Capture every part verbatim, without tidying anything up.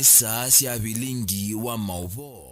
Saa sya vilingi wa maũvoo.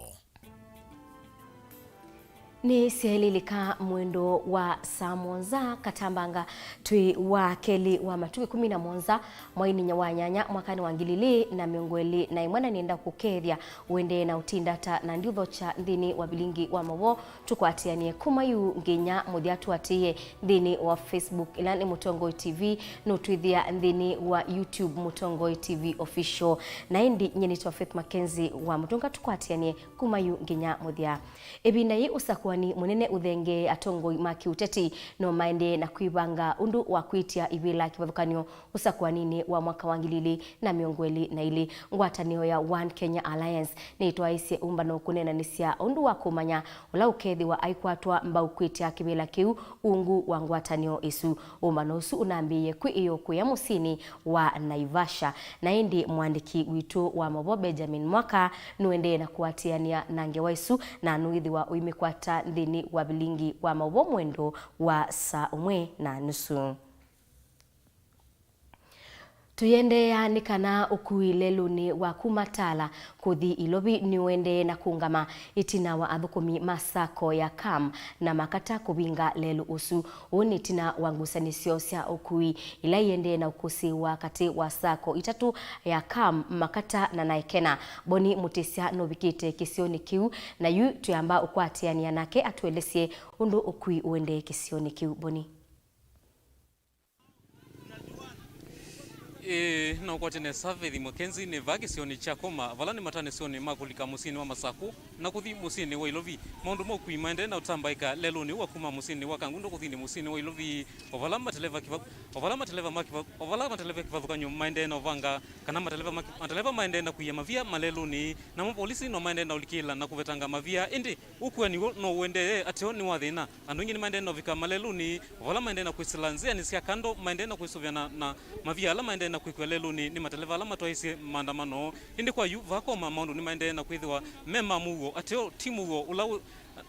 Nĩ syaĩlĩlĩka mwendo wa saa mũonza katambanga twĩ wa kelĩ wa matukũ ĩkũmi na mũonza mweinĩ wa nyanya mwakanĩ wa ngili ilĩ na mĩongo ĩlĩ na ĩmwe, na nĩenda kũkethya ũendee na ũtindata na ndiũthokya nthĩnĩ wa vilingi wa maũvoo. Tũkwatĩanĩe kuma yu nginya mũthya. Tũatĩĩe nthĩnĩ wa Facebook, ĩla nĩ Mũtongoi T V, nũtwĩthĩa nthĩnĩ wa YouTube, Mũtongoi T V Official. Na ĩndĩ nyie nĩtawa Faith Mackenzie wa Mũtũnga, tũkwatĩanĩe kuma yu nginya mũthya. Ĩvinda yĩĩ ũsakũani mũnene ũthengee, atongoi ma kĩũteti no maendee na kwĩvanga ũndũ wa kwĩtya ivĩla kĩvathũkany'o ũsakũaninĩ wa mwaka wa ngili ilĩ na mĩongo ĩlĩ na ilĩ. Ngwatanĩo ya One Kenya Alliance nĩtwaisye ũmbano kũneenanĩsya ũndũ wa kũmanya ũla ũkethĩwa aikwatwa mbau kwĩtya kĩvĩla kĩu ungu wa ngwatanĩo ĩsu. Ũmbano ũsu ũnambĩĩe kwĩ ĩyoo kũya mũsyĩnĩ wa Naivasha, na ĩndĩ mũandĩki witũ wa maũvoo Benjamin Mwaka nũendee na kũatĩanĩa na ngewa ĩsu, na nũĩthĩwa ũimĩkwata nthĩnĩ wa vilingi wa maũvoo mwendo wa saa ũmwe na nusu. Tũiendeea nĩ kana ũkui lelũnĩ wa kuma Tala kũthi Ilovi nĩũendee na kũngama ĩtina wa athũkũmi ma sacco ya CAM na Makata kũvinga lelũ ũsu. Ũu nĩ ĩtina wa ngusanĩsyo sya ũkui ila iendee na ũkũsĩĩwa katĩ wa sacco itatũ ya CAM, Makata na Naekena. Boni Mũtĩsya nũvikĩte kĩsionĩ kĩu, na yu twĩamba ũkwatĩanĩa nake atũelesye ũndũ ũkui ũendee kĩsionĩ kĩu. Boni. Ĩĩ, na ũkwatene Saveth Mũkenzi nĩ vaa kĩsionĩ kya Koma, vala nĩ matanĩsyonĩ ma kũlika mũsyĩnĩ wa Masakũ na kũthi mũsyĩnĩ wa Ilovi. Maũndũ ma ũkui maendee na ũtambaĩka lelũnĩ wa kuma mũsyĩnĩ wa Kangundo kũthi nĩ mũsyĩnĩ wa Ilovi, o vala mateleva kĩva-, o vala mateleva ma kĩva-, o vala mateleva kĩvathũkany'o maendee na ũvanga, kana mateleva ma-, mateleva maendee na kũia mavia malelũnĩ, namo volisi no maendee na ũlikĩla na kũvetanga mavia. Ĩndĩ ũkuani w'o no ũendee ateo nĩ wa thĩna. Andũ aingĩ nĩmaendee na ũvika malelũnĩ, o vala maendee na kwĩsĩla nzĩanĩ sya kando, maendee na kwĩsũvĩana na mavia ala maendee na kwĩkw'a lelũnĩ nĩ mateleva ala matwaĩĩsye maandamano. Ĩndĩ kwa yu vaa Koma maũndũ nĩmaendee na kwĩthĩwa me ma mũuo. Ateo ti mũuo ũla wĩ,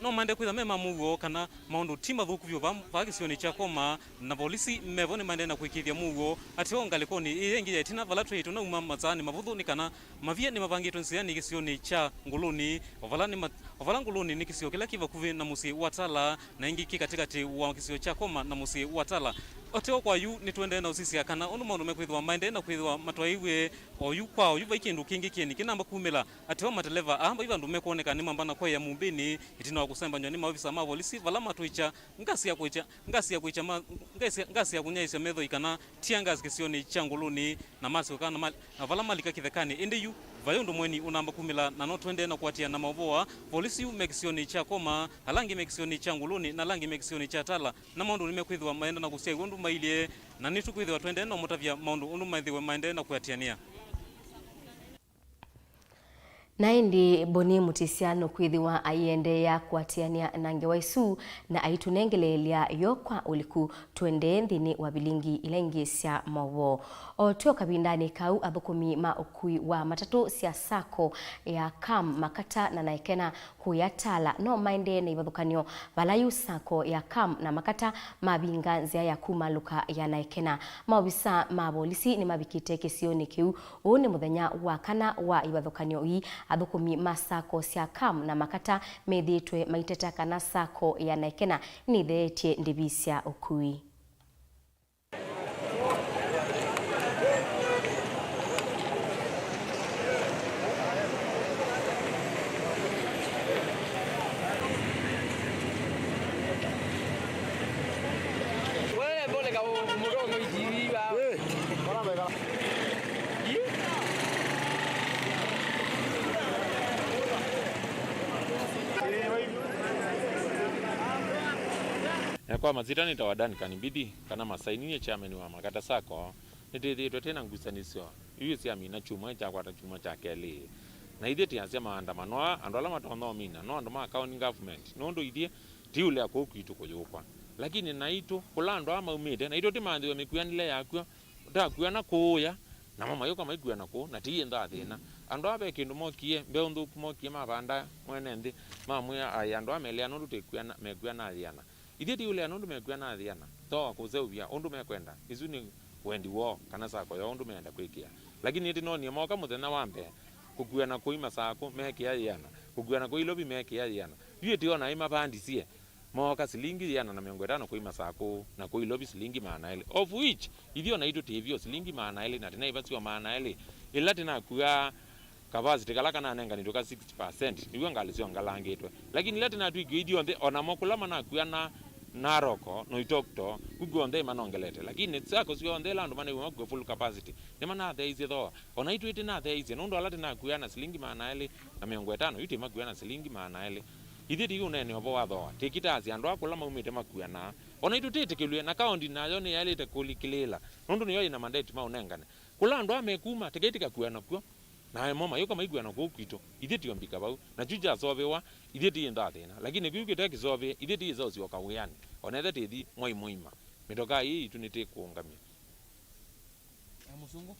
no maendee kwĩthwa me ma mũuo kana maũndũ ti mathũku vyũ vaa, vaa kĩsionĩ kya Koma, na volisi mevo nĩmaendee na kũĩkĩĩthya mũuo. Ateo ngalĩkonĩ ĩĩ ĩngĩ ya ĩtina vala twĩ tũnauma masaanĩ mavũthũ nĩ kana mavia nĩmavangĩtwe nzĩanĩ kĩsionĩ kya Ngũlũnĩ, o vala nĩ ma-, o vala Ngũlũnĩ nĩ kĩsio kĩla kĩ vakuvĩ na mũsyĩ wa Tala, na ĩngĩ kĩ katĩkatĩ wa kĩsio kya Koma na mũsyĩ wa Tala. Ateo kwa yu nĩtũendee na ũsisya kana ũndũ maũndũ mekwĩthĩwa maendee na kwĩthĩwa matwaĩwe oyu kwa oyu, vai kĩndũ kĩngĩ kĩeni kĩnamba kumĩla. Ateo mateleva aa vai vandũ mekwoneka nĩmamba na kũea mumbĩnĩ ĩtina wa kũsembanywa nĩ maovisa ma volisi vala matwĩkya ngasi ya kwĩkya, ngasi ya kwĩkya ma-, ngasi, ngasi ya kũnyaĩĩsya methoi kana tear gas kĩsionĩ kya Ngũlũnĩ, na masyoka na mal-, na vala malika kĩthekanĩ. Ĩndĩ yu vai ũndũ mũeni ũnamba kumĩla, na no tũendee na kũatĩĩa na maũvoo aa. Volisi yu me kĩsionĩ kya Koma, ala angĩ me kĩsionĩ kya Ngũlũnĩ, na ala angĩ me kĩsionĩ kya Tala, na maũndũ nĩmekwĩthĩwa maenda na kũsyaĩwa ũndũ mailyĩ, na nĩtũkwĩthĩwa tũendee na ũmũtavya maũndũ ũndũ methĩwe maendee na kũatĩanĩa. Na ĩndĩ Boni Mũtĩsya nũkwĩthĩwa aiendeea kũatĩanĩa na ngewa ĩsu na aitũnengeleelya yo kwa ũliku. Tũendee nthĩnĩ wa vilingi ila ingĩ sya maũvoo. O twĩ o kavindanĩ kau, athũkũmi ma ũkui wa matatũ sya sacco ya CAM, Makata na Naekena kũya Tala no maendee na ivathũkany'o vala yu sacco ya CAM na Makata mavinga nzĩa ya kuma Luka ya Naekena. Maovisa ma volisi nĩmavikĩte kĩsionĩ kĩu. Ũũ nĩ mũthenya wa kana wa ivathũkany'o ii. Athũkũmi ma sacco sya CAM na Makata methĩĩtwe maiteta kana sacco ya Naekena nĩtheetye ndĩvi sya ũkui. Na kwa masyĩtwa nĩtawa Dan Kanibidi, kana Masaini, nĩ chairman wa Makata Sacco. Nĩtwĩthĩĩtwe twĩ na ngusanĩsyo yu syamina kyumwa kyakwata kyumwa kya kelĩ. Na ithyĩ tĩasya maandamano aa, andũ ala matonya ũmina no andũ ma county government, nũndũ ithyĩ tiũlea kũu kwitũ kũyũkwa. Lakini naitũ, kũla andũ aa maumĩte, naitũ tĩmanthĩwe mĩkuanĩle yakw'o, ũtakuana kũũya, namo mayũka maikuana kũu, na tĩyĩnthaa thĩna. Andũ aa ve kĩndũ mokie, mbeũ nthũku mokie mavanda mwene nthĩ, mamwĩa, ai, andũ aa melea nũndũ tĩkuana, mekuana yĩana. Ithyĩ tiũlea nũndũ mekuana yĩana, thoa kũseũvya ũndũ mekwenda. Ĩsu nĩ wendi woo, kana sacco yoo ũndũ meenda kwĩkĩa. Lakini nĩtĩnonie mooka mũthenya wa mbee, Kũkuana kũi Masakũ mekĩa yĩana, kũkuana kũi Ilovi mekĩa yĩana. Yu ĩtĩ ona ĩmavandisye, mooka silingi yĩana na mĩongo ĩtano kũi Masakũ, na kũi Ilovi silingi maana elĩ, of which ithyĩ ona itũ tĩvyo silingi maana elĩ, na tĩnaĩva syo maana elĩ. Ĩla tĩnakuaa capacity kala kananenganĩtwe ka sixty percent, nĩw'o ngalĩ syongalangĩtwe. Lakini ĩla tĩnatwĩkiwe ithyonthe, onamo kũla manakuana Narok, Loitoktok, kũu kw'onthe manongelete. Lakini sacco syonthe ĩla andũ manew'a makue full capacity, nĩmanatheeisye thooa. Ona itũ ĩtĩnatheeisye, nũndũ ala tĩnakuaa na silingi maana elĩ na mĩongo ĩtano, yu tĩmakuaa na silingi maana elĩ. Ithyĩ tĩiũneenea ũvoo wa thooa, tĩkitaasya andũ aa kũla maumĩte makuanaa. Ona itũ tĩtĩkĩlw'e, na kaũnti nayo nĩyaĩlĩte kũlikĩlĩĩla, nũndũ nĩyo yĩna mandate maũnengane. Kũla andũ aa mekuma, tĩkai tĩkakuana kw'o, na emo mayũka maikuana kũu kwitũ. Ithyĩ tio mbika vau, na kyu kyasovewa, ithyĩ tĩyĩnthaa thĩna. Lakini kyu kĩte kĩsovee, ithyĩ tĩyĩsa ũsyoka wĩanĩ, ona ethĩwa tĩthi mwai mũima. Mĩtokaa ĩĩ yitũ nĩtĩkũũngamya. Ya mũsũngũ.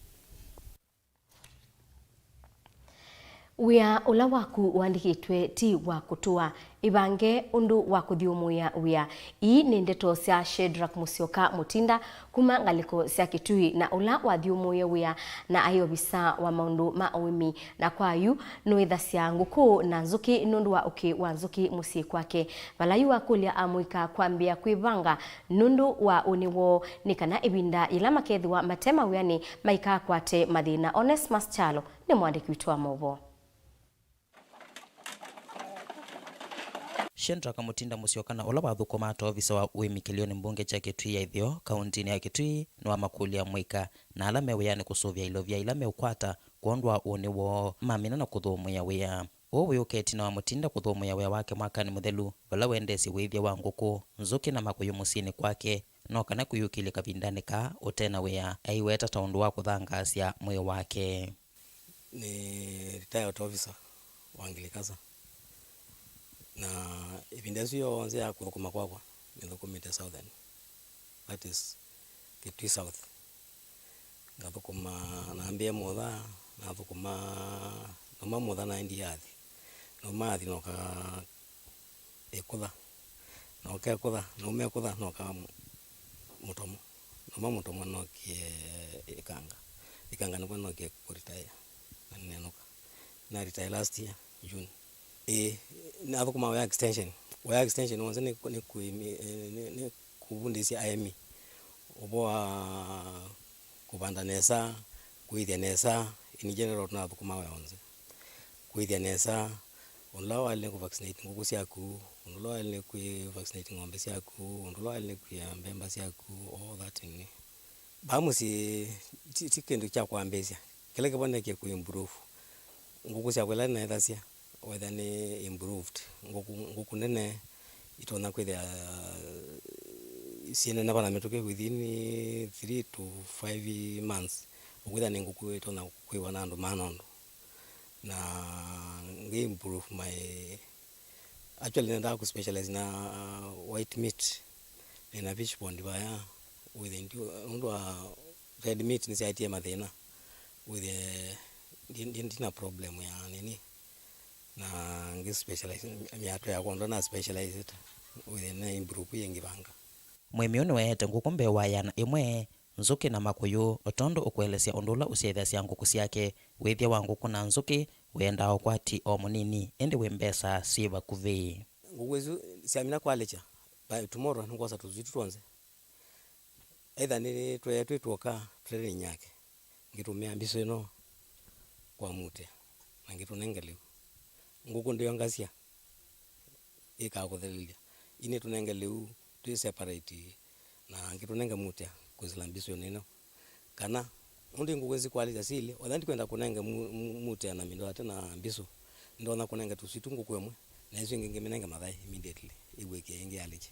Wĩa ũla waku ũandĩkĩtwe ti wa kũtũa. Ĩvange ũndũ wa kũthyũmũĩa wĩa. Ii nĩ ndeto sya Shedrack Musyoka Mutinda kuma ngalĩko sya Kitui, na ũla wathyũmũĩe wĩa na aĩ ovisa wa maũndũ ma ũĩmi, na kwa yu nũĩthasya ngũkũ na nzũkĩ nũndũ wa ũkĩ wa nzũkĩ mũsyĩ kwake. Vala yu wakũlya amũika kwambĩĩa kwĩvanga nũndũ wa ũnĩ woo, nĩ kana ĩvinda yĩla makethĩwa mate mawĩanĩ maikakwate mathĩna. Onesmus Kyalo nĩ mũandĩki witũ wa maũvoo. Shedrack Mutinda Musyoka na ũla wathũkũmaa ta ovisa wa ũĩmi kĩlĩonĩ mbunge kya Kitui ya Ĩtheo, kaũntinĩ ya Kitui, nĩwamakũlya amũika na ala me wĩanĩ kũsũvĩa ilovia ila meũkwata kwondũ wa ũnĩ woo mamina na kũthũmũĩa wĩa. Ũũ wĩũka ĩtina wa Mutinda kũthũmũĩa wĩa wake mwakanĩ mũthelu, vala wendeesye wĩĩthya wa ngũkũ, nzũkĩ na makũyũ mũsyĩnĩ kwake, no kana kwĩyũkĩlya kavindanĩ kaa ũte na wĩa, aiweta ta ũndũ wa kũthangaasya mwĩĩ wake. Nĩ retired officer wa Ngilikasa, na ĩvinda ĩsu yonthe ya kũthũkũma kwakwa nĩthũkũmĩte Southern, that is Kitui South. Ngathũkũma, nambĩe Mutha, nathũkũma, nauma Mutha naendie Athi, nauma Athi noka Ĩkũtha, noka Ĩkũtha, nauma Ĩkũtha noka Mũtomo, nauma Mũtomo nokie Ĩkanga, Ĩkanga nĩvo nokie kũretire na nĩnenũka. Na retire last year June. Ĩĩ, nathũkũma wĩa extension. Wĩa extension wonse nĩ, nĩ, nĩ, nĩ kũvundĩsya aĩmi ũvoo wa kũvanda nesa, kũĩthya nesa, in general tũnathũkũma wĩa wonse. Kũĩthya nesa, ũndũ ũla waĩle nĩ kũ vaccinate ngũkũ syaku, ũndũ ũla waĩle nĩ kũ vaccinate ng'ombe syaku, ũndũ ũla waĩle nĩ kũia mbemba syaku, all that nĩ. Vaa mũsyĩ ti, ti kĩndũ kya kwambĩĩsya. Kĩla kĩvonekie kũ improve. Ngũkũ syakwa ila naĩthasya wetha nĩ improved. Ngũkũ, ngũkũ nene itonya kwĩthĩa syĩneneva na mĩtũkĩ within three to five months. Ũkwĩthĩa nĩ ngũkũ itonya kwĩwa na andũ maana ũndũ. Na ngĩ improve my, actually nendaa kũ specialize na white meat. Nĩna fish pond vaya wĩthĩa nũndũ wa red meat nĩsyaetie mathĩna. Wĩthĩe ndi, ndi, ndina problem ya nini. Na ngĩ specialize, mĩatũ yakwa ũndũ na specialized, wĩthĩe na improve yĩngĩ vanga. Mũĩmi ũũ nĩweete ngũkũ mbee wa ĩana ĩmwe, nzũkĩ na makũyũ, o tondũ ũkũelesya ũndũ ũla ũsyaĩthasya ngũkũ syake. Wĩĩthya wa ngũkũ na nzũkĩ wĩendaa ũkwati o mũnini, ĩndĩ wĩ mbesa syĩ vakuvĩ. Ngũkũ isu syamina kwalĩkya, by tomorrow nĩngwosa tũswiti tw'onthe. Either nĩ tũyaĩ twĩ tw'oka training yake, ngĩtũmĩa mbisũ ĩno kwa mutea, na ngĩtũnenge lĩu. Ngũkũ ndĩongasya, ĩkaa kũthelelya. Inĩtũnenge lĩu twĩ separate, na ngĩtũnenge mutea kwĩsĩla mbisũnĩ ĩno. Kana, nũndũ ngũkũ ĩsu kwalĩkya silĩ, wetha ndikwenda kũnenge mu-, mu-, mutea na mindo ate na mbisũ, nĩndonya kũnenge tũswiti ngũkũ ĩmwe, na ĩsu ĩngĩ ngĩmĩnenge mathaĩ immediately, ĩw'ĩkĩe ĩngĩ yalĩkye.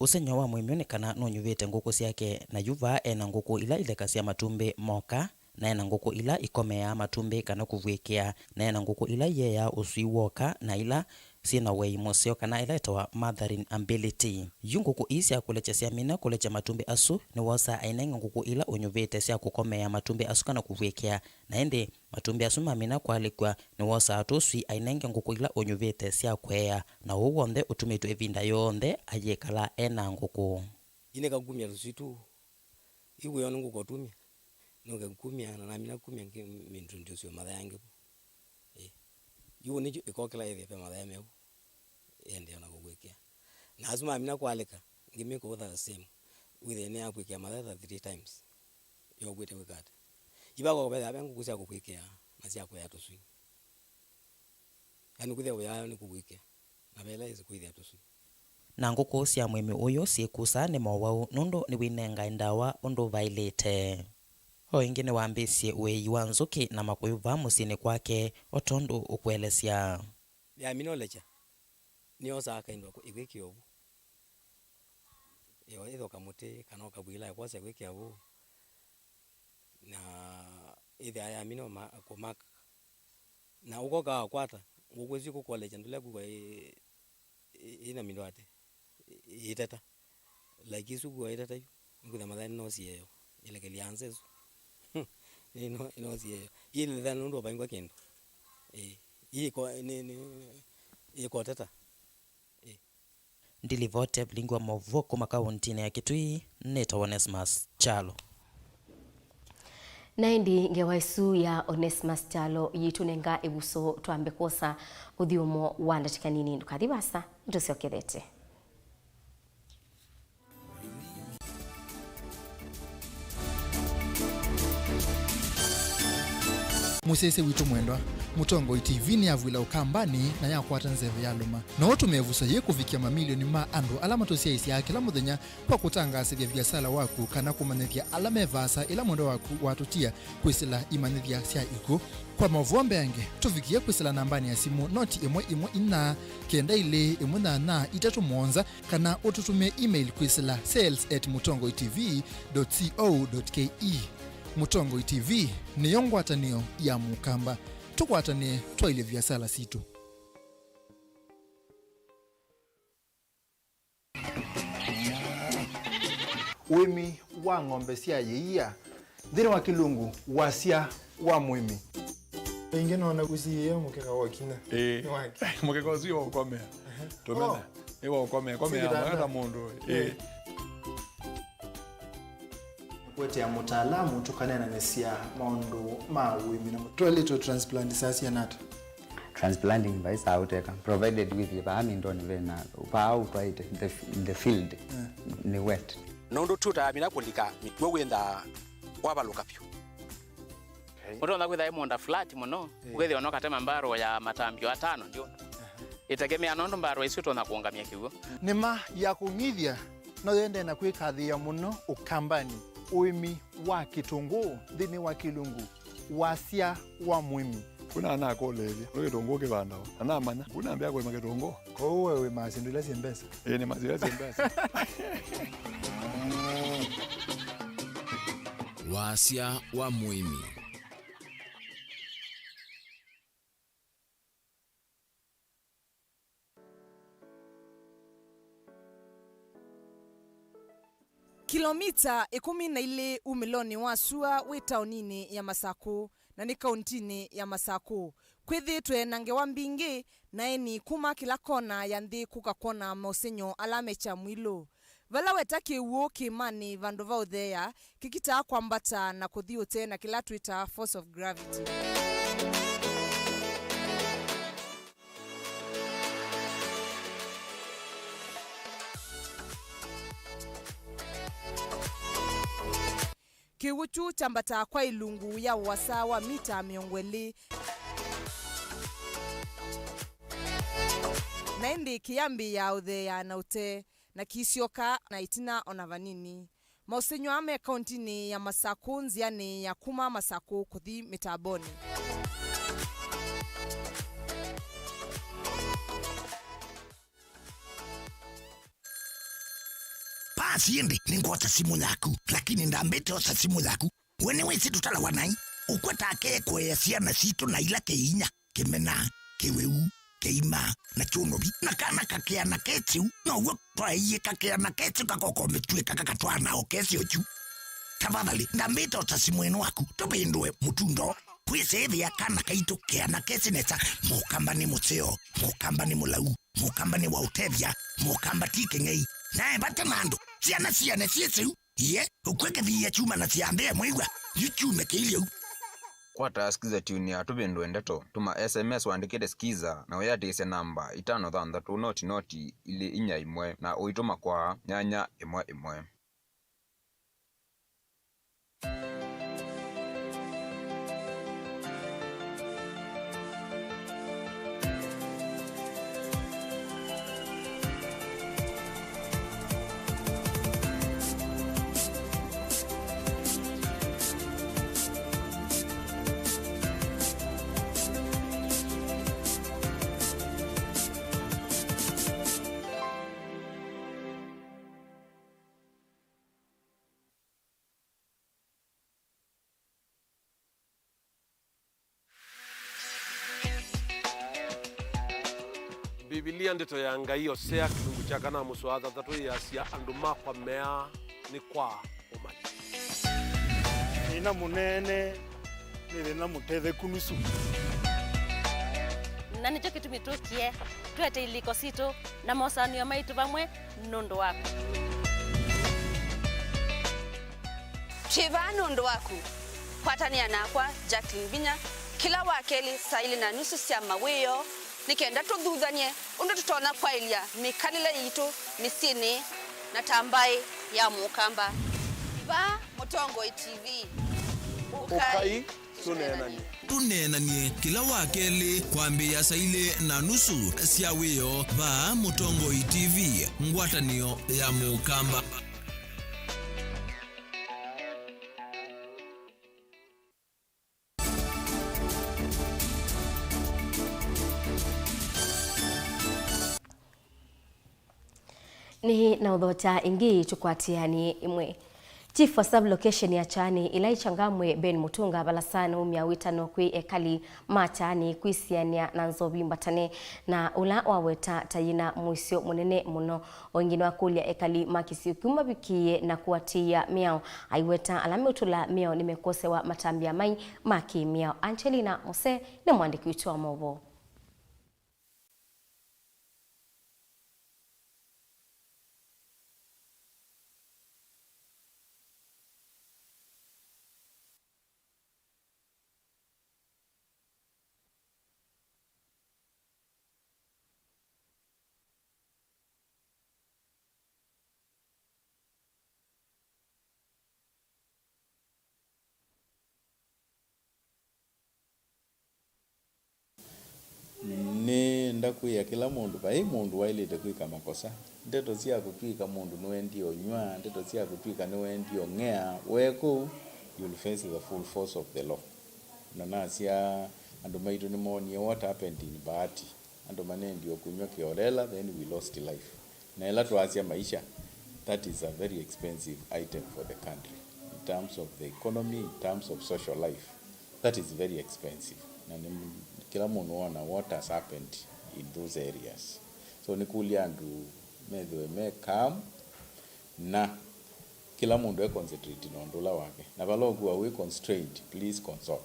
Ũsengy'o wa mũĩmi ũũ nĩ kana nũnyuvĩte ngũkũ syake, na yu vaa e na ngũkũ ila ilekasya matumbĩ moka, na e na ngũkũ ila ikomeaa matumbĩ kana kũvw'ĩkĩa, na e na ngũkũ ila iyeaa ũswii w'oka, na ila syĩ na wei mũseo kana ĩla ĩtawa mothering ability. Yu ngũkũ ii sya kũlekya syamina kũlekya matumbĩ asu, nĩwosaa ainenge ngũkũ ila ũnyuvĩte sya kũkomeea matumbĩ asu kana kũvw'ĩkĩa, na ĩndĩ matumbĩ asu mamina kwalĩkw'a, nĩwosaa tũswii ainenge ngũkũ ila ũnyuvĩte sya kũea, na ũu w'onthe ũtumĩtw'e ĩvinda yonthe ayĩkala e na ngũkũ. Inĩka kumya tũswii tũu. Yu wĩoo nĩ ngũkũ ũtumya. Nũke kumya, na namina kumya ngĩmĩintroduce mathaĩ angĩ vo. Ĩ. Yu nĩkyo ĩkokĩla ĩthĩe ve mathaya meũ, ĩendee na kũkwĩkĩa. Na asu mamina kwalĩka, ngĩmĩkũtha the same. Wĩthĩe nĩ ya kwĩkĩa mathaya ta three times. Yokwĩte kwĩka ata? Ivakwa kũvethĩa ve ngũkũ sya kũkwĩkĩa na sya kũya tũswii. Yaani kwĩthĩa ũyayo nĩ kũkwĩkĩa, na vela ĩsĩ kwĩthĩa tũswii. Na ngũkũ sya mũĩmi ũyũ syĩkusa nĩ mowau nũndũ nĩwinengae ndawa ũndũ vaĩlĩte. O ĩngĩ nĩwambĩĩsye ũĩi wa nzũkĩ na makũyũ vaa mũsyĩnĩ kwake o tondũ ũkũelesya. Yamina ũlekya, nĩyosaa kaindũ ĩkwĩkĩa ũvu. Yo ĩthoka mũtĩ kana ũkavw'ĩla ĩkwosa ĩkwĩkĩa ũvu. Na ĩthĩa yamina ũma-, kũmaka. Na ũkoka wakwata, ngũkũ ĩsu kũkolekya ndũlea kwĩw'a ĩ-, ĩ-, ĩna mindũ ate, ĩ-, ĩteta. Like ĩsu kwĩw'a ĩteta yu, nĩkwĩthĩa mathaya nĩnosie yo, ĩlekelya nza ĩsu. Nĩno-, ĩnosie yo. Ĩlĩthĩa nũndũ ũvaingwa kĩndũ. Ĩ, ĩko-, nĩ, nĩ, ĩkoteta. Ĩ. Ndilivote vilingi wa maũvoo kuma kaũntĩnĩ ya Kitui, nĩtawa Onesmus Kyalo. Na ĩndĩ ngewa ĩsu ya Onesmus Kyalo yĩtũnenga ĩvuso twambe kwosa ũthyũmũo wa ndatĩka nini. Ndũkathi vaasa, nĩtũsyokethete. Mũsyaĩĩsya witũ mwendwa, Mũtongoi T V nĩyavw'ĩla Ũkambanĩ na yakwata nzeve yalũma. No ũtũme ĩvuso yĩĩ kũvikĩa mamilioni ma andũ ala matũsyaĩĩsyaa kĩla mũthenya kwa kũtangaasĩthya viasala waku kana kũmanyĩthya ala me vaasa ĩla mwendwa waku watũtia kwĩsĩla imanyĩthya sya ikw'ũ. Kwa maũvoo mbeange, tũvikĩe kwĩsĩla nambanĩ ya simũ noti ĩmwe ĩmwe inya, kenda ilĩ ĩmwe nyanya itatũ mũonza, kana ũtũtũmĩe email kwĩsĩla sales at mũtongoi T V dot co dot K E. Mũtongoi T V nĩyo ngwatanĩo ya Mũkamba. Tũkwatanĩe twaĩlye viasala sitũ. Ũĩmi wa ng'ombe sya ĩia, nthĩnĩ wa Kĩlungu, wasya wa mũĩmi. Ĩngĩ noona ũsiĩĩa mũkeka wa kinya. Ĩĩ. Nĩ wake. Mũkeka ũsu nĩ wa ũkomea. Tũmena. Oh. Nĩ wa ũkomea. Komea. Sikitanda. Mwana mũndũ. Ĩĩ. Ĩĩ. Kũetea mũtaalamu tũkaneenanĩsya maũndũ ma ũĩmi na mũtwaĩlĩtwe transplant saa siana ata? Transplanting vai saa ũteka, provided wĩthĩe vaa mindonĩ vena, vaa ũtwaĩte, the, the field, yeah, nĩ wet. Nũndũ tuta yamina kũlika, nĩw'o wĩthaa wavalũka vyũ. Okay. Ũtonya kwĩtha ĩ mũũnda flat mũno, yeah, ũkethĩa no katema mbarũ ya matambio atano ndio. Aha. Ĩtegemea nũndũ mbarũ isu ũtonya kũũngamya kĩw'ũ. Nĩma ya kũng'ithya no yendee na kwĩkathĩĩa mũno Ũkambanĩ, ũĩmi wa kĩtũngũũ nthĩnĩ wa Kĩlungu, wasya wa mũĩmi. Kuna anakũlĩĩlya, nĩ kĩtũngũũ kĩvandawa? Na namanya, kuna mbĩa kũĩma kĩtũngũũ. Kwoou we wĩmaa syĩndũ ila syĩ mbesa? Ĩĩ, nĩmaa syĩndũ ila syĩ mbesa. Wasya wa mũĩmi. Kilomita ĩkũmi na ilĩ umĩlonĩ wa sua wĩ taoninĩ ya Masakũ na nĩ kaũntinĩ ya Masakũ, kwĩthĩĩtwe na ngewa mbingĩ na eni kuma kĩla kona ya nthĩ kũka kwona maũsengy'o ala me Kyamwilũ. Vala weta kĩw'ũ kĩĩmanĩ vandũ va ũtheea, kĩkitaa kwambata na kũthi ũtee na kĩla twĩtaa force of gravity. Kĩw'ũ kyu kyambataa kwa ilungu ya ũasa wa mita mĩongo ĩlĩ, na ĩndĩ kĩyambĩĩa ũtheea na ũtee, na kĩisyoka na ĩtina o na vanini. Maũsengy'o aa me kaũntinĩ ya Masakũ, nzĩanĩ ya kuma Masakũ kũthi Mĩtambonĩ. Pasi ĩndĩ nĩngwosa simũ yaku, lakini ndambĩte osa simũ yaku. We nĩwĩsĩ tũtalawa naĩ? Ũkwata ake kũea syana sitũ na ila kĩinya, kĩmena, kĩwĩu, kĩima, na kyũnũvi. Na kana kakĩana kesĩu, now'o twaeie kakĩana kesĩu kakoko mĩtuĩka kakatwaa na o kesĩo kyu. Tafadhali, ndambĩte osa simũ ĩno waku, tũvĩndũe mũtundo. Kwĩsĩĩthĩa kana kaitũ keana kesĩ nesa, Mũkamba nĩ mũseo, Mũkamba nĩ mũlau, Mũkamba nĩ wa ũtethya, Mũkamba ti kĩng'ei. Nae vate na andũ, syana siane syĩsĩu. Iye, ũkw'e kĩthiia kyuma na syambĩe mwĩw'a, yu kyume kĩilyĩ u. Kwata Skiza Tune ya Tũvĩndũe Ndeto, tũma S M S ũandĩkĩte Skiza na ũyĩatĩĩsya namba itano thanthatũ noti noti ilĩ inya ĩmwe na ũitũma kwa nyanya ĩmwe ĩmwe. Mbivilia, Ndeto ya Ngai, Osea, kĩlungu kya kana, mũsoa thanthatũ, yĩasya, "Andũ makwa meaa nĩ kwa ũmanyi." Thĩna mũnene nĩ thĩna mũtetheku nusu. Na nĩkyo kĩtumi tũkie twete ilĩko sitũ na mosũanĩo maitũ vamwe nũndũ waku. Twĩ vaa nũndũ waku. Kwatanĩa nakwa, Jacqueline Vinya, kĩla wakelĩ saa ilĩ na nusu sya mawĩoo, nĩ kenda tũthuthany'e ũndũ tũtonya kwaĩlya mĩkalĩle yitũ mĩsyĩnĩ na ta mbaĩ ya Mũkamba. Vaa Mũtongoi T V. Ũkai tũneenany'e. Tũneenany'e kĩla wakelĩ kwambĩĩa saa ilĩ na nusu sya wĩoo vaa Mũtongoi T V, ngwatanĩo ya Mũkamba. Nĩ na ũthokya ĩngĩ tũkwatĩanĩe ĩmwe. Chief wa sub-location ya Kyani, ĩla ĩ Changamwe, Ben Mutunga Valasa nĩwaumya wĩtano kwĩ ekali ma Kyani kwĩsianĩa na nzovi mbatane, na ũla waweta ta yĩna mũisyo mũnene mũno. O ĩngĩ nĩwakũlya ekali ma kĩsio kĩu mavikĩĩe na kũatĩĩa mĩao, aiweta ala meũtũla mĩao nĩmekosewa matambya mai ma kĩ-mĩao. Angelina Mose nĩ mũandĩki witũ wa maũvoo. Nĩenda kwĩa kĩla mũndũ, vai mũndũ waĩlĩte kwĩka makosa. Ndeto sya kũtw'ĩka mũndũ nĩwendie ũnyw'a, ndeto sya kũtw'ĩka nĩwendie ũng'ea, we kũu, you'll face the full force of the law. Na nasya, andũ maitũ nĩmoonie what happened in Bahati. Andũ manendie o kũnyw'a kĩolela, then we lost life. Na ĩla twasya maisha, that is a very expensive item for the country in terms of the economy, in terms of social life. That is very expensive. Na nĩ kĩla mũndũ wona what has happened in those areas. So nĩkũlya andũ methĩwe me calm na kĩla mũndũ e concentrate na ũndũ ũla wake. Na vala ũkwĩwa wĩ constrained, please consult.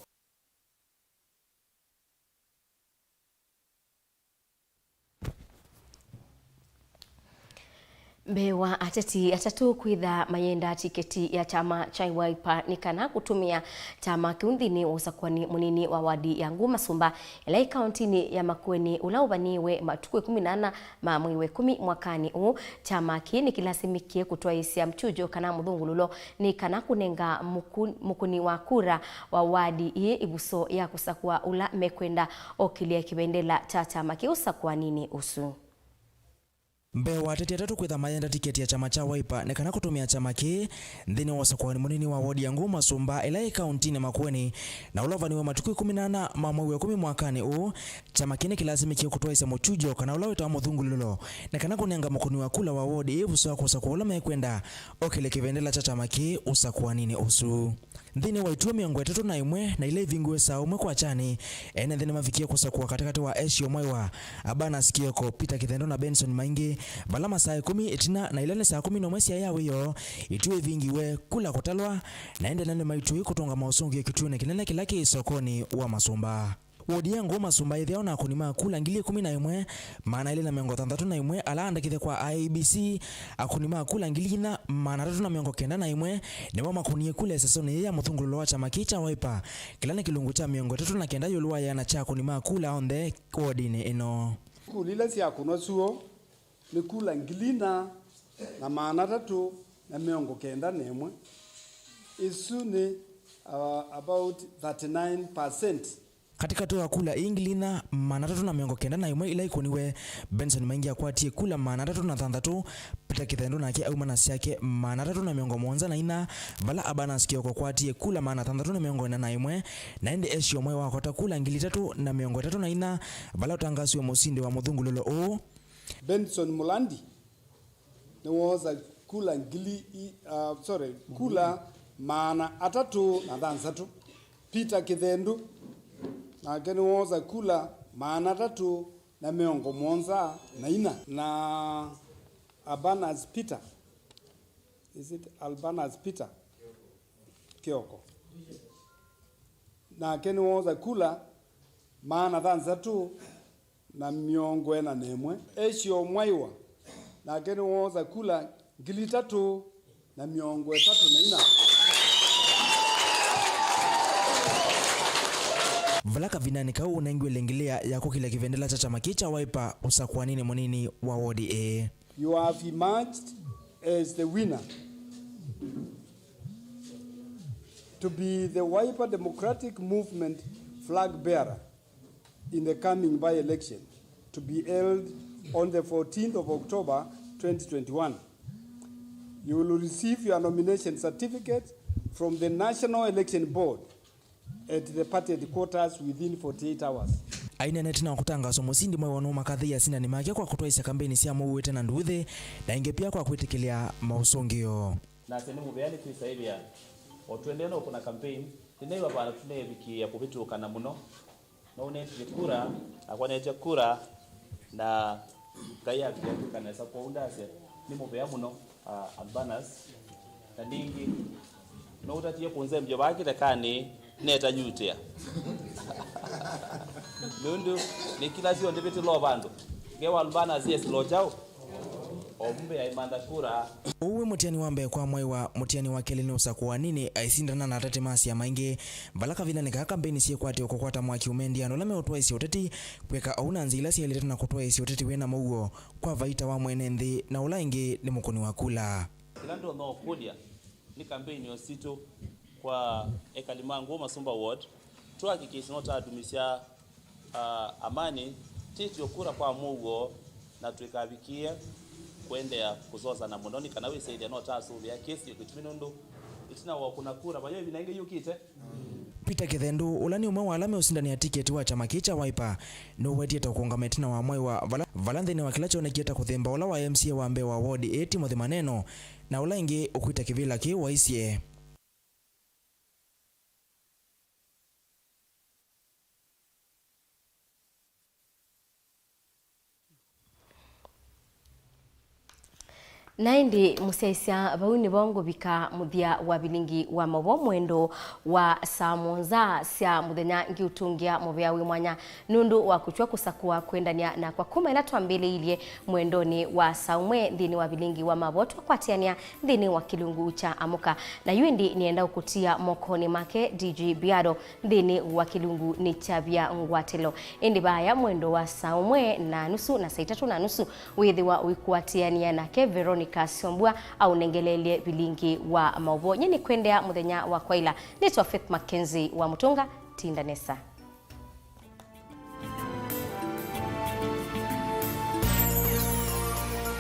Mbee wa ateti atatũ kwĩtha mayenda tiketi ya kyama kya Wiper nĩ kana kũtũmĩa kyama kĩu nthĩnĩ wa ũsakũani mũnini wa wadi ya Ngũmasũmba, ĩla ĩ kaũntinĩ ya Makueni, ũla ũvanĩĩwe matukũ ĩkũmi na ana ma mwei wa ĩkũmi mwakanĩ ũũ, kyama kĩĩ nĩkĩlasimĩkie kũtwaĩĩsya mchujo kana mũthũngũlũlo nĩ kana kũnenga mũku-, mũkũni wa kura wa wadi ĩĩ ĩvuso ya kũsakũa ũla mekwenda okĩlye kĩvendela kya kyama kĩu ũsakũaninĩ ũsu. Mbee wa ateti atatũ kwĩtha mayenda tiketi ya kyama kya Wiper nĩ kana kũtũmĩa kyama kĩĩ nthĩnĩ wa ũsakũani mũnini wa wodi ya Ngũmasũmba ĩla yĩ kaũntinĩ Makueni, na ũla ũvanĩwe matukũ ĩkũmi na ana ma mwei wa ĩkũmi mwakanĩ ũũ, kyama kĩĩ nĩkĩlasimĩkie kũtwaĩĩsya mũchujo kana ũla wĩtawa mũthũngũlũlo nĩ kana kũnenga mũkũni wa kula wa wodi ĩĩ ĩvuso ya kũsakũa ũla mekwenda okĩlye kĩvendela kya kyama kĩĩ ũsakũaninĩ ũsu. Nthĩnĩ wa ituo mĩongo ĩtatũ na ĩmwe na ila ivingiwe saa ũmwe kwa kyani, ene nthĩ nĩmavikie kũsakũa katĩkatĩ wa Asia Mwaiwa, Abanas Kioko, Peter Kithendo na Benson Maingi, vala masaa ĩkũmi ĩtina na ila nĩ saa kũmi na ũmwe sya ya wĩoo, ituo ivingiwe, kula kũtalwa, na ĩndĩ ene nĩmaitw'ĩi kũtũnga maũsũngĩo kĩtuonĩ kĩnene kĩla kĩ sokonĩ wa Masũmba. Wodi ya Ngũũ Masumba ĩthĩawa na akũni ma kula ngili ĩkũmi na ĩmwe, maana elĩ na mĩongo thanthatũ na ĩmwe ala andĩkĩthe kwa I E B C. Akũni ma kula ngili inya, maana atatũ na mĩongo kenda na ĩmwe nĩmo makũnie kula ĩsesonĩ yĩĩ ya mũthũngũlũlo wa kyama kĩĩ kya Wiper, kĩla nĩ kĩlungu kya mĩongo ĩtatũ na kenda ĩũlũ wa ĩana kya akũni ma kula onthe wodinĩ ĩno. Kula ila syakũnwa syũo nĩ kula ngili inya na maana atatũ na mĩongo kenda na ĩmwe. Ĩsu nĩ, uh, about thirty-nine percent. Katĩkatĩ wa kula ii ngili inya maana atatũ na mĩongo kenda na ĩmwe ila ikũniwe, Benson Maingi akwatie kula maana atatũ na thanthatũ, Peter Kĩthendũ nake auma na syake maana atatũ na mĩongo mũonza na inya, vala Abanas Kioko akwatie kula maana thanthatũ na mĩongo ĩna na ĩmwe, na ĩndĩ Esio Mwai wakota kula ngili itatũ na mĩongo ĩtatũ na inya, vala ũtangasiwe mũsindi wa mũthũngũlũlo ũũ. Benson Mulandi nĩwoosa kula ngili i-, uh, sorry, kula maana atatũ na thanthatũ. Peter Kĩthendũ nake nĩwoosa kula maana atatũ na mĩongo mũonza na inya. Na Albanas Peter, is it Albanas Peter Kioko? Nake nĩwoosa kula maana thanthatũ na mĩongo ĩna na ĩmwe. Esio Mwaiwa nake nĩwoosa kula ngili itatũ na mĩongo ĩtatũ na inya. Vala kavindanĩ kau ũnengiwe lengilĩa ya kũkilya kĩvendela kya kyama kĩĩ kya Wiper ũsakũaninĩ mũnini wa wodi ĩĩ. You have emerged as the winner to be the Wiper Democratic Movement flag bearer in the coming by-election to be held on the fourteenth of October twenty twenty-one. You will receive your nomination certificate from the National Election Board at the party headquarters within forty-eight hours. Aineenete na kũtangaswa mũsindi Mwaiwa nũmakathĩie asindani make kwa kũtwaĩsya kambeini sya mũuĩte na nduuthĩ, na ĩngĩ pia kwa kwĩtĩkĩlya maũsũngĩo. Nase nĩ mũvea nĩ kwĩsaĩvĩa. O tũendee na ũkũna kambeini, nĩnaĩwa vandũ tũneevikĩĩa kũvĩtũkana mũno. Nũnetie kura, nakwa neetya kura, na Ngai avikia kwĩka nesa. Kwoou ndasya nĩ mũvea mũno, ah, Albanas. Na ningĩ, nũũtatie kũnzembya vaa kĩthekanĩ, neta nyutĩa. Nũndũ nĩ kila syonthe vĩtĩlo vandũ. Ngewa Albanas yesĩlo kyaũ? O mbunge yaimantha kura. Ũu wĩ mũtiani wa mbee kwa Mwaiwa, mũtiani wa kelĩ nĩ ũsakũaninĩ, aisindana na atatĩ ma syama ingĩ. Vala kavindanĩ kaa kambeini syĩkwatĩwe kũkwata mwaki ũmendie andũ ala meũtwaĩsya ũteti kwĩka ũu na nzĩa ila syaĩlĩte na kũtwaĩsya ũteti wĩna mũuo kwa vaita wa mwene nthĩ na ũla ĩngĩ nĩ mũkũni wa kula. Kĩla ndonya ũkũlya nĩ kambeini o sitũ kwa ekali ma Ngũũ Masumba Ward, tũhakikisye no tatumisya, ah, amani, tĩtio kura kwa mũuo, na twĩkavikĩe kũendeea kũsosana mũno nĩ kana wĩsĩthya no tasũvĩa kĩsio kĩtumi nũndũ ĩtina wa ũkũna kura vayo ĩvinda ĩngĩ yũkĩte. Peter Kĩthendũ, ũla nĩ ũmwe wa ala meũsindanĩa tiketi wa kyama kĩĩ kya Wiper, nũwetie ta ũkũngama ĩtina wa Mwaiwa vala, vala nthĩnĩ wa kĩla kyonekie ta kũthemba ũla wa M C A wa mbee wa wodi ĩĩ Timothy Maneno, na ũla ĩngĩ ũkwĩta kĩvĩla kĩĩ waisye. Na ĩndĩ mũsyaĩĩsya, vau nĩvo ngũvika mũthya wa vilingi wa maũvoo mwendo wa saa mũonza sya mũthenya. Ngiũtũngĩa mũvea wĩ mwanya nũndũ wa kũtw'a kũsakũa kwendany'a nakwa kuma ĩla twambĩlĩilye mwendonĩ wa saa ũmwe nthĩnĩ wa vilingi wa maũvoo twakwatĩanĩa nthĩnĩ wa kĩlungu kya Amũka. Na yu ĩndĩ nĩenda ũkũtia mokonĩ make D J Biado nthĩnĩ wa kĩlungu nĩ kyavya ngwatĩlo. Ĩndĩ vaya mwendo wa saa ũmwe na nusu na saa itatũ na nusu wĩthĩwa ũikwatĩanĩa nake Veronica Syombua aũnengeleelye vilingi wa maũvoo. Nyie nĩkwendea mũthenya wa kwaĩla. Nĩtwa Faith Mackenzie wa Mũtũnga. Tinda nesa.